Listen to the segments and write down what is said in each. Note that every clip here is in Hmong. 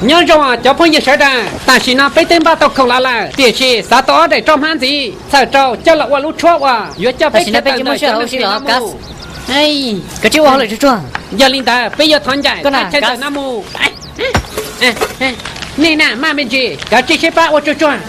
Nyob zoo cov phooj ywg sawv daws, tam sim no peb twb npaj tau khoom los lawm, tiam sis xav tau ob daim roj hmab ntxiv txhawm rau coj los ua lub tshuab uas yuav coj peb sawv daws ntawm cov neeg no mus. Yog li ntawd peb yuav thov ncaim thaj chaw ntawm no mus. Nej na, maj me ntsis, kav tsij sib pab ua tsuag tsuag.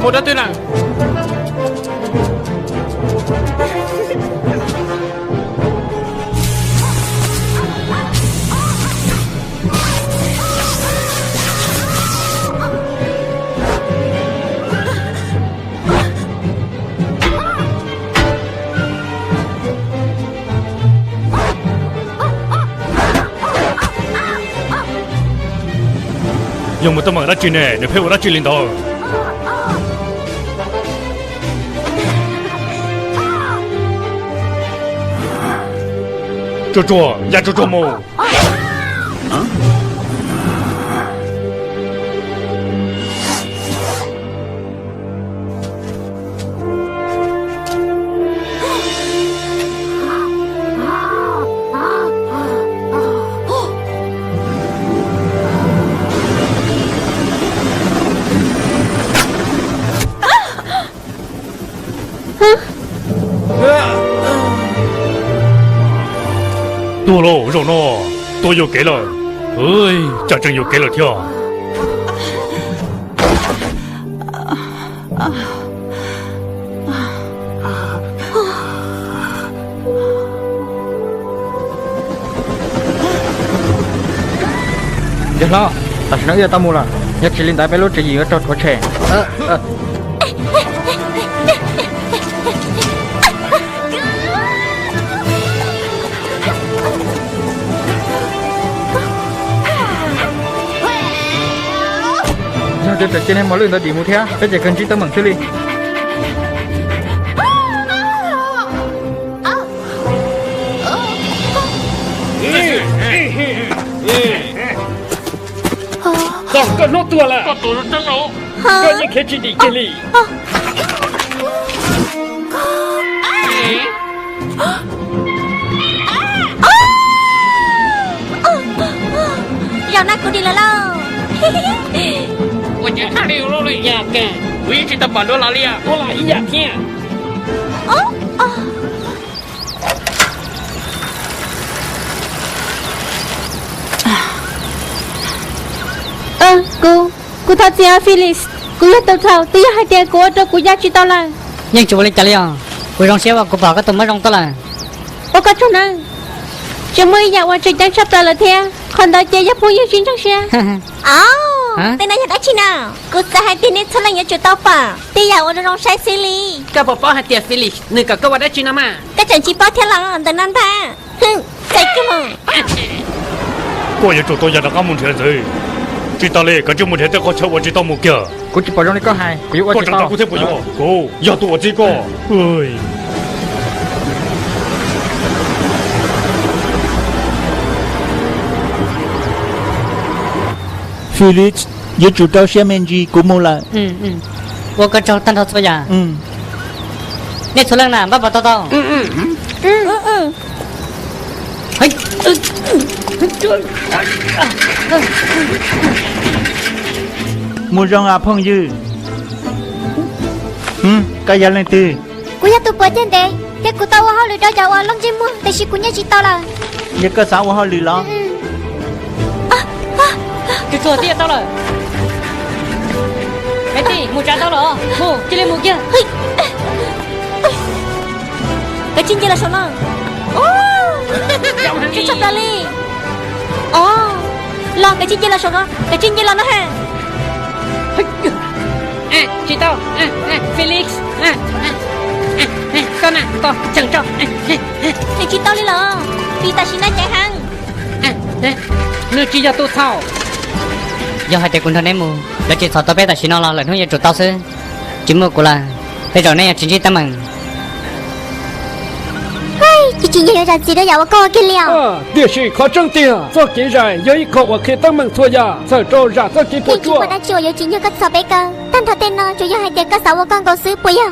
Mus rau twg na? Yog mus teeb meem dab tsi ne, nws pheej ua dab tsi li ntawd? Tsuag tsuag, ya tsuag tsuag mus. Tuag lauj, zaum no tuag yuam kev lawm. Cas tseem yuam kev lawm thiab. Yawg hlob, tam sim no wb yuav tau mus lawm, yog tsis li ntawd peb lub tswv yim yuav raug rhuav tshem. Yog tias tseem cia niag mos lwj ntawd dim mus thiab, peb ces kawg ntsib teeb meem xwb li. Txog koj hnub tuag lawm, koj yeej khiav tsis dim kiag li. Zaum no kuv dim lawm lauj. Ua cas txhob li ua luaj li cas, kuv yeej tsis tau pom dua los li, ua los ib yam thiab. Kuv, kuv thov txim os Felix, kuv yog tus txhaum, twb yog hais tias kuv ua rau kuv ya tsis tau lawm. Yeej tsis ua li cas li os, kuv zoo siab uas kuv pom koj tus mob zoo tuaj lawm. Ua koj tsaug nawb. Tseem muaj ib yam uas tseem ceeb tshaj plaws lawm thiab, qhov ntawd ces yog phooj ywg sib ntseeg siab. Au, tej no yog dab tsi na? Kuv xav hais tias nej txhua leej yuav tsum tau pom tej yam uas zoo zoo saib xwb li. Koj puas paub hais tias Felix nws kom koj ua dab tsi no mas? Koj tseem tsis paub thiab los ntawm no ntag. Txais kawg. Koj yuav tsum tau yog rov qab mus nrhiav ntxiv. Tsis tas li, koj tseem mus nrhiav tej qhov chaw uas tsis tau mus kiag. Kuv tsis pom zoo li koj hais, kuv yuav ua tsis tau. Kuv thiab puas yog? Kuv yog tus uas txib koj. Felix, yuav tsum rau siab me ntsis, kuv mus lawm. Ua koj tsaug tag nrho txhua yam. Nej txhua leej na, npaj pov tau tau. Mus zoo os phooj ywg. Koj yog leej twg? Kuv yog tus puav ceg ntev, thiab kuv tau ua hauj lwm rau cov uas loj ntsej muag, tiam sis kuv nyiaj tsis tau lawm. Yog koj xav ua hauj lwm los? Tsuag tsuag, twb tau lawm. Neb tij, mus tsav tau lawm, mus, cia li mus kiag. Kav tsij nce los saum no. Tshaj plaws li. Os, los kav tsij nce los saum no, kav tsij nce los no ha. Tsis tau, Felix, koj na, koj cheem tso. Cheem tsis tau li los, vim tam sim no ceev heev. Nws tsis yog tus txhaum. Yog hais tias kuv nrog neb mus, lawv tsis txhom tau peb tam sim no los lwm hnub yuav tsum tau xwb. Tsis muaj kuv lawm, tej zaum neb yuav tsis ntsib teeb meem. Hais, Tsis tsim nyog yuav zam txim rau yam uas koj ua kiag li os. Tiam sis qhov tseeb tiag, txoj kev zais yog ib qho uas qhia teeb meem txhua yam, txhawm rau zam txoj kev puas tsuaj. Tsis muaj dab tsi uas yuav tsim nyog koj txhom peb kaw. Tag nrho tej no tsuas yog hais tias koj xav ua koj nkaus xwb puas yog?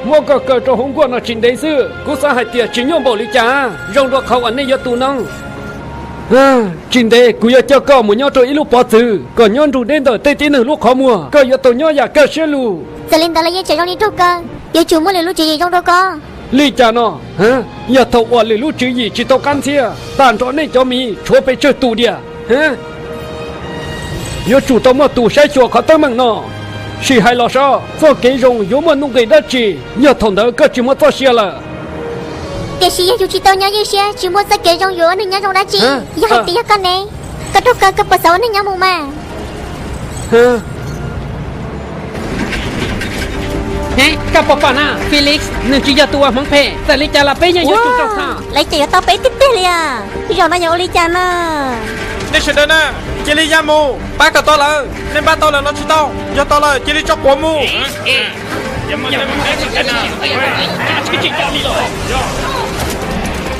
Muab koj kaw rau hauv nkuaj no tsis ntev xwb, kuv xav hais tias tsis nyuaj npaum li cas. Zoo dua qhov uas nej yuav tu noob. Tsis ntev kuv yuav coj koj mus nyob rau ib lub pov txwv kom nyob nrug deb ntawm tej tib neeg lub qhov muag, koj yuav tau nyob yam kaj siab lug. Txawm li ntawd los yeej tseem zoo li raug kaw, yuav tsum muaj lwm lub tswv yim zoo rau koj. Li cas no? Yog thaum uas lwm lub tswv yim tsis tau qab ntxhiab, tag nrho nej cov miv tshuav pes tsawg tus diam? Yuav tsum tau muaj tus saib xyuas qhov teeb meem no. Sim hais los saib, txoj kev zoo yuav muaj nuj nqis dab tsi yog thaum ntawd koj tsis muaj txoj sia lawm? Tiam sis yog yus tsis tau nyob ywj siab, tsis muaj txoj kev zoo yuav ua neeg nyob zoo dab tsi. Yog hais tias yog koj ne, koj raug kaw koj puas xav ua neeg nyob mus mas? Koj puas pom na, Felix, nws tsis yog tus uas hmoov phem, txawm li cas los peb yeej yuav tsum raug txhom. Lawv ces yuav tau peb tiag tiag li os. Zaum no yog ua li cas na? Nej sawv daws na, cia li ya mus, pab kom tau lawm. Nej npaj tau lawm los tsis tau? Yog tau lawm cia li tso quav mus.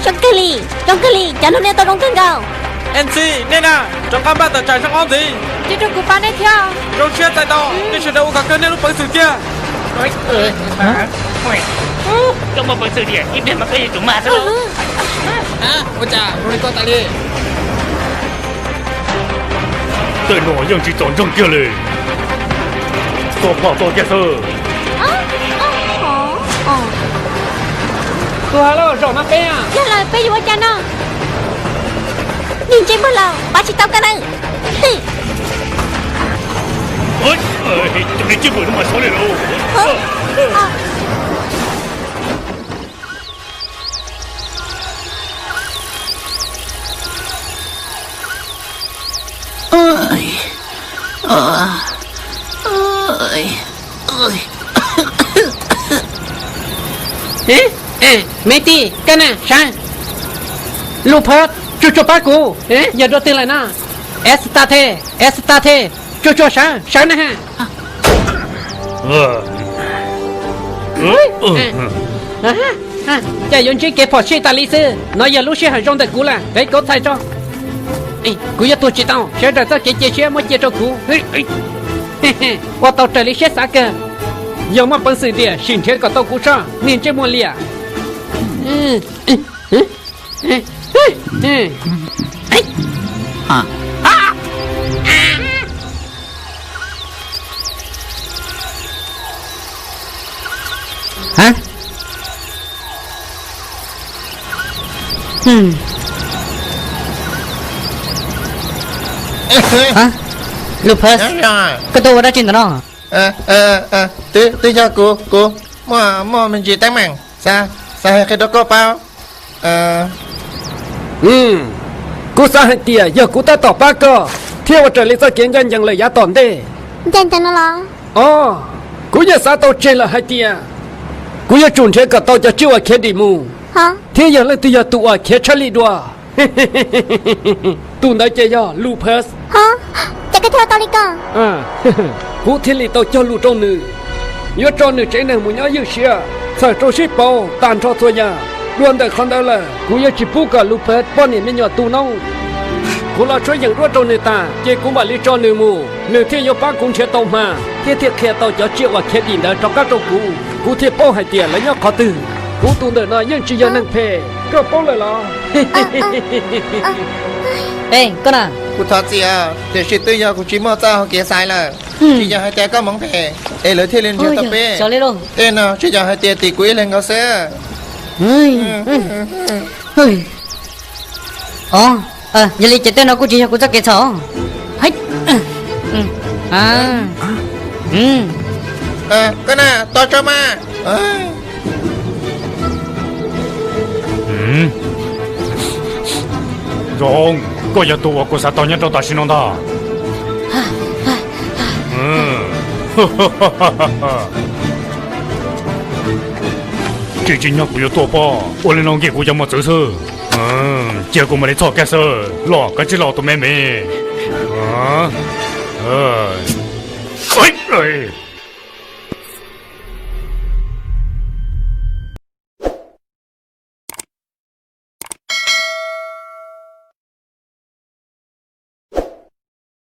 Zoo kawg li, zoo kawg li, cov no nej tau zoo kawg nkaus. N C, nej na, rov qab npaj tawm tsam zoo ob ntxiv. Cia rau kuv pab nej thiab. Zoo siab txais tos, nej sawv daws ua kom kawg nej lub peev xwm kiag. Koj muaj peev xwm tiag, ib pliag mas koj yuav tsum mag xwb. Ua cas zoo li koj tas li? Tej no yeej tsis txaus ntseeg kiag li. Koj phom tau kiag xwb. Tus ha lauj, zaum no peb, yog lawm peb yuav ua cas no? Niag ntsej muag laus, pab tsis tau koj na. Cov niag ntsej muag no mas sov li lauj. Me tij, koj na, sawv. Lupus, tsuag tsuag pab kuv. Yog dua twg lawm no? Estate, Estate, tsuag tsuag sawv, sawv na ha. Cas yuav ntsib kev phom sij tas li xwb. No yog lub sij hawm zoo ntawm kuv lawm, peb kauv txhais tso. Kuv yuav tuag tsis tau, sawv daws txoj kev cia siab muab cia rau kuv. Ua tau raws li siab xav kawg. Yog muaj peev xwm tiag sim nrhiav kom tau kuv tso, niag ntsej muag liam. Lupus, koj tuaj ua dab tsi ntawm no? Twb yog kuv, kuv muaj me ntsis teeb meem xav hais qhia rau koj paub. Kuv xav hais tias yog kuv tab tom pab koj thiab ua raws li txoj kev ncaj ncees lawm yav tom ntej. Ncaj ncees no los? Os, kuv yeej xav tau tseg lawm hais tias kuv yuav tsum nrhiav kom tau cov tsiaj uas khiav dim mus, thiab yog leej twg yog tus uas khiav tshaj lij dua, tus ntawd ces yog Lupus. Ho, cas koj thiaj ua tau li ko? Kuv thiaj li tau cog lus rau nws, yuav tso nws tsev neeg mus nyob ywj siab, txhawm rau sib pauv tag nrho txhua yam. Dua ntawm qhov ntawd lawm, kuv yuav tsis pub kom Lupus poj niam me nyuam tu noob. Kuv los tshuab yeem duab rau nws tas, ces kuv mam li tso nws mus, nws thiaj yuav pab kuv nrhiav tau hma thiab thiaj qhia tau cov tsiaj uas khiav dim ntawd rov qab rau kuv, kuv thiaj paub hais tias lawv nyob qhov twg. Kuv tus ntawm no yeej tsis yog neeg phem, koj paub lawm los? Koj na, kuv thov txim, tiam sis twb yog kuv tsis muaj txoj hau kev xaiv lawm. Tsis yog hais tias koj hmoov phem es lawv thiaj li nrhiav tau peb. Tej no tsis yog hais tias tim kuv ib leeg nkaus xwb. Os, yog li ces tej no kuj tsis yog kuv txoj kev txhaum. Koj na, tos tso mas. Zoo, koj yog tus uas kuv xav tau nyob rau tam sim no ntag. Tsis tsim nyog kuv yuav tuaj pab, ua li no nkim kuv cov mos txwv xwb. Cia kuv mam li txhom kiag xwb, los kav tsij los tus me me.